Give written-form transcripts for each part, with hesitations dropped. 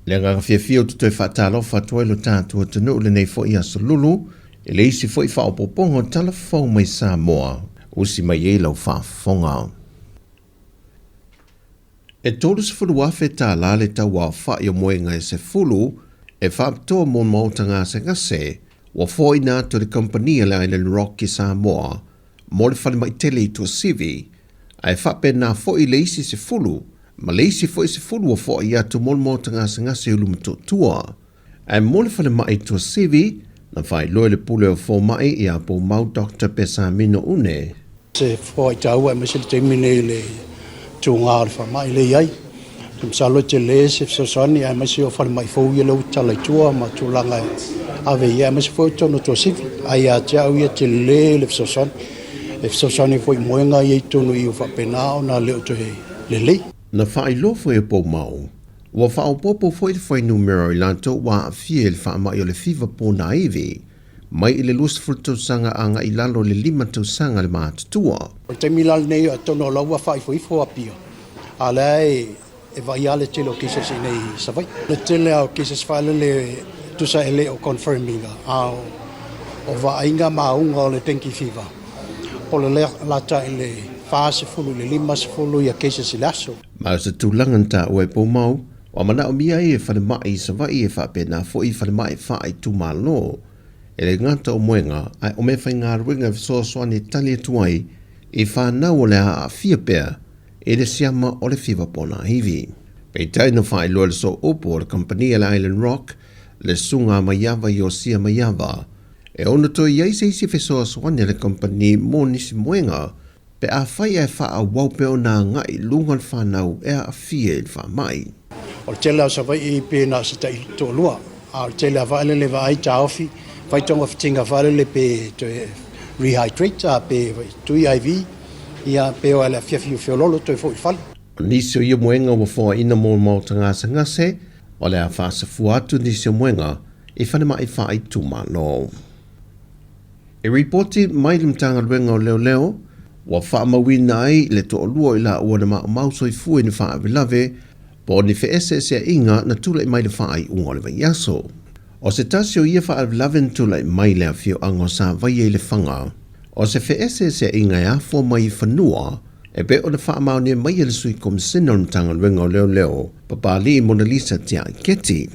Le agaga fiafia ou te toe faatalofa atu ai lo tatou atunuu i lenei foi aso lulu i le isi foi faaopoopoga o tala fou mai Samoa usi mai ai lau faafofoga. E $30,000 tālā le tau aofa'i o moega e 10 e faapitoa mo maota gasegase ua foaiina atu e le kamupani a le Island Rock i Samoa mo le falemai tele i Tuasivi, ae faapena foi le isi 10 ma le isi foi 10 ua foai atu mo le maota gasegase i Ulumotootua. Ae mo le falemai i Tuasivi, na faailoa e le Pule o Fomai ia Pumau Doctor Pesamino Une. Se foai taua aemaise le taimi nei i le tuga o le faamai lea e i ai. Ou te masalo e tele se fesoasoani aemaise o falemai fou ia lea ua tatala i tua ma tulaga e ave i ai aemaise foi o totonu o Tuasivi. Ae ia te au ia e tele le fesoasoani. E fesoasoani foi i moega ia i totonu i i ua faapena ona le o toe lelei. Na faailoa foi e Poumau, ua faaopoopo foi le fuainumera o i latou ua aafia i le faamai o le fiva ponaivi mai i le 20 tausaga agai i lalo i le 5 tausaga le matutua. O le taimi la lenei atonu o la ua faaifoifo Apia, a o la e vaai lava le tele o cases i inei i Savaii. O le tele lava o cases faalele tusa e le o confirm ina, a o vaaiga ma auga o le dengue fever, po o le lata i le 40 i le 50 ia cases i le aso. Ma o se tulaga na taua e Poumau, ua manaomia ai e falemai i Savaii e faapena foi i falemai faaitumalo. E le gata o moega, ae o meafaigaluega e fesoasoani e tali atu ai i fanau o le a aafia pea i le siama o le fiva ponaivi. Peitai na faailoa e le sooupu o le kamupani a le Island Rock, le Susuga a Maiava Iosia Maiava, e ono toe i ai se isi fesoasoani a le kamupani mo nisi moega Pe afai ae faaauau pea ona agai i luga le fanau e aafia i le faamai. O le tele lava o Savaii pe na o se tai toalua, a o le tele lava faalele vaai taofi, fai togafitiga faalele pe toe rehydrate a pe tui IV, ia pe o le afiafi feololo toe foi i le fale. O nisi o ia moega ua foaina mo maota gasegase, o le a faasafua atu nisi o moega i falemai faaitumalo. E ripoti mai le Matagaluega o Leoleo, ua faamauina ai le toalua o i laua na maumau soifua i ni faalavelave po o ni feeseeseaiga na tulai mai i le faaiuga o le vaiaso. O se tasi o ia faalavelave na tulai mai i le afioaga o Savaia i Lefaga, o se feeseeseaiga e afua mai i fanua e pei ona faamaonia mai e le Sui Komisena o le Matagaluega o Leoleo, Papalii Monalisa Tiai Keti.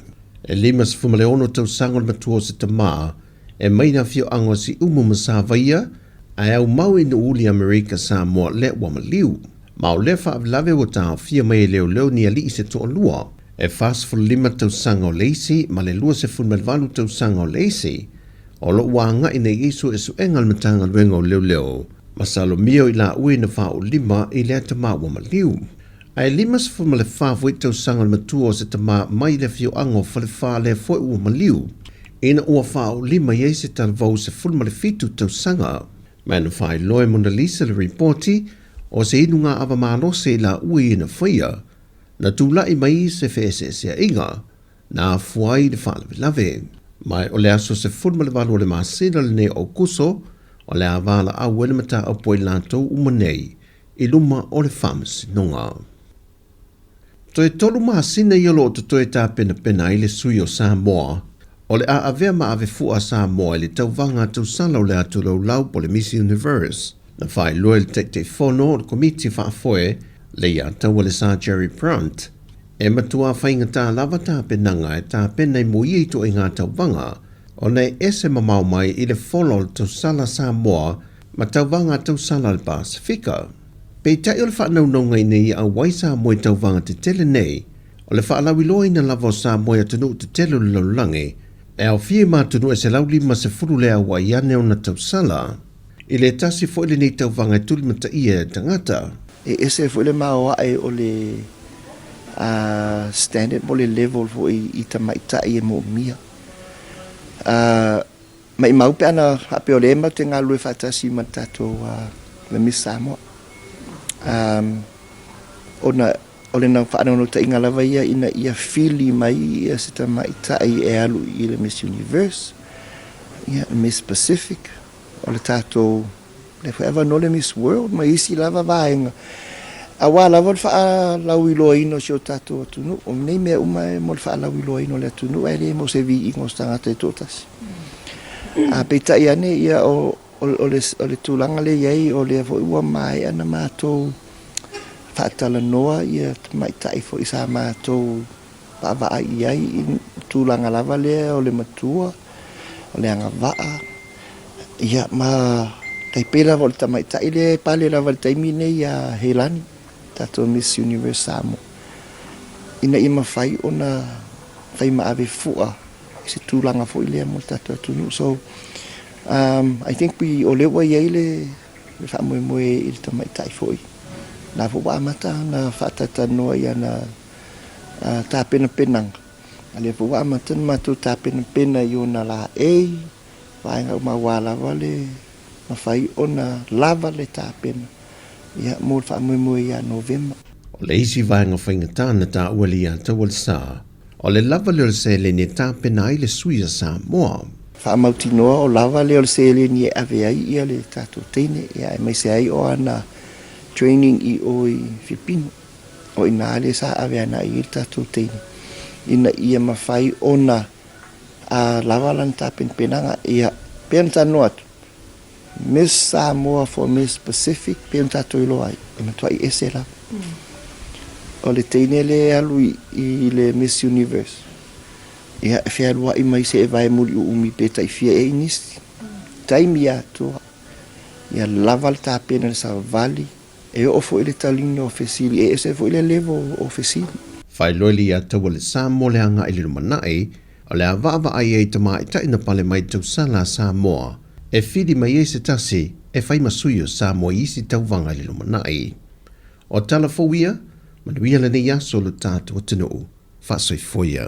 E 56 tausaga o le matua o se tama E mai le afioaga o Siumu ma Savaia, ae aumau i Nuuuli Amerika Samoa lea ua maliu. Ma o lea faalavelave ua taofia mai e leoleo ni alii se toalua, e 45 tausaga o le isi ma le 28 tausaga o le isi, o lo o ua agai nei i suesuega a le Matagaluega o Leoleo, masalomia o i laua na faaulima i lea tama ua maliu. Ae 54 foi tausaga o le matua o se tama mai le afioaga o Falefa lea foi ua maliu ina ua faaulima i ai se talavou 17 tausaga. Ma na faailoa e Monalisa le ripoti o se inuga ava malosi i laua ia na faia, na tula'i mai se feeseeseaiga na afua ai le faalavelave. Ma o le aso 18 o le masina lenei o Aokuso o le a valaau ai le mataupu ai latou uma nei i luma o le Faamasinoga. Toe tolu masina ia o lo o totoe tapenapena ai le sui o Samoa o le a avea ma avefua a Samoa i le tauvaga tausala o le atu laulau po o le Miss Universe. Na faailoa e le Taitaifono o le Komiti Faafoe le Iataua le Sir Jerry Brunt, e matuā faigata lava tapenaga e tapena i mo ia ituaiga tauvaga ona e ese mamao mai i le fola o le tausala Samoa ma tauvaga tausala a le Pasefika. Peitai o le faanaunauga ina ia auai Samoa i tauvaga tetele nei, o le faalauiloaina lava o Samoa i atunuu tetele o le lalolagi, e aofia i ma atunuu e 150 le auai ane ona tausala. I le tasi foi lenei tauvaga e tulimataia e tagata. E ese foi le maoae o le standard po o le level foi i tamaitai e moomia. Maimau pe ana faapea o lea matou te galulue faatasi ma le tatou le Miss Samoa. Ona o le faanaunautaiga lava ia ina ia fili mai ia se tamaitai e alu i le Miss Universe, ia Miss Pacific, o le tatou lea foi avanoa le Miss World ma isi lava vaega. Aua lava le faalauiloaina o si o tatou atunuu. O nei mea uma e mo le faalauiloaina o le atunuu ae le mo se viiga o se tagata e toatasi. A peitai ane, ia, o, o, o, le, o le tulaga lea i ai, o lea foi ua maea na matou faatalanoa ia tamaitai foi sa matou vaavaai i ai i tulaga lava lea o le matua, o le agavaa, ia ma tai pei lava o le tamaitai lea e pale lava i le taimi nei ia Heilani, tatou Miss Universe Samoa, ina ia mafai ona fai ma ave fua i se tulaga foi lea mo le tatou atunuu. So, I think we, o lea ua i ai le le faamoemoe i le tamaitai foi, la foi ua amata ona faataitanoa i ana tapenapenaga, a lea foi ua amata ona matou tapenapena i ona laei, vaega uma aua lava le mafai ona lava le tapena ia mo le faamoemoe ia Novema. O le isi vaega faigata na taua le ia Taualesa, o le lava lea o le seleni e tapena ai le sui a Samoa. Faamautinoa o lava lea o le seleni e ave ai ia le tatou teine, ia aemaise ai o ana training i o i Filipino. O i inā lea sa ave ana i ai le tatou teine, ina ia mafai ona a lava lana tapenapenaga, ia, pei ona talanoa atu, Miss Samoa for Miss Pacific, pei ona tatou iloa ai, e matuai ese lava. O le teine lea e alu i le Miss Universe, ia, e fealuai mai se e vae muliuumi pe tai fia ea i nisi. Taimi atoa, ia lava le tapena i le savali, E oo foi le taliga o fesili, e ese foi le level o fesili. Faailoa ia Taualesa mo le agai i le lumanai, o le a vaavaai ai tamaitai na pale mai tausala a Samoa e fili mai ai se tasi e fai ma sui o Samoa i isi tauvaga i le lumanai. O tala fou ia, manuia lenei aso lo tatou atunuu. Faasoifoia.